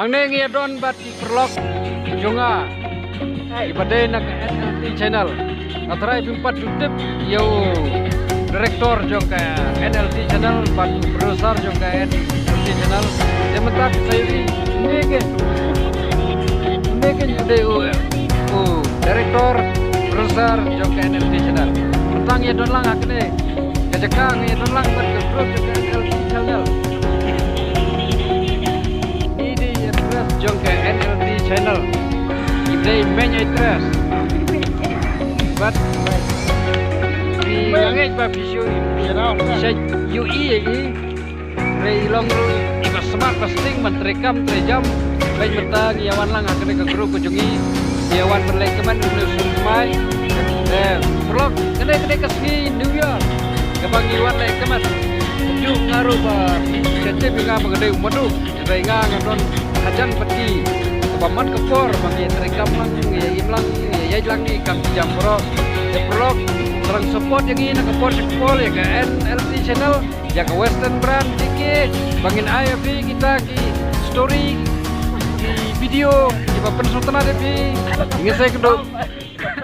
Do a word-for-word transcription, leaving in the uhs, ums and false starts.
Hangne ngi ïa don bad ki paralok jong nga kiba dei na ka N L T channel. Nga trai phim pat ju tip ïa u director jong ka N L T channel bad u producer jong ka N L T channel. Te mynta ki sa ïohi ne ke ne ke u dei u, u director producer jong ka N L T channel. Mynta ngi ïa don lang ha kane ka jaka, ngi ïa don lang bad ka group jong ka N L T channel. Ni dei actress jong ka N L T channel. I dei main actress. Bad i nga ngeit ba phi shu shu ïohi ïa i. Hynrei i long ruh iba smat ba sting ban trei kam trei jam. Hynrei mynta ngi ïa wan lang ha kane ka group ka jong ngi. Ngi ïa wan ban leh kmen ïa une u sumai. Eh, paralok, kane kane ka sngi New Year kaba ngi wan leh kmen. Ju nga ruh ba sha tip ïa nga ba nga dei u madu. Hynrei nga nga don hajan pat ki kaba mat ka por ba ngi ïa trei kam lang, ngi ïa im lang, ngi ïa ïaid lang ki kam ki jam baroh. Te paralok, thrang support ïa ngi na ka por sha ka por ïa ka N L T channel, ïa ka Western Brand D K, ba ngin ai ïa phi kita ki story, ki video kiba pynsngewtynnat ïa phi. Ngi sa ïakynduh.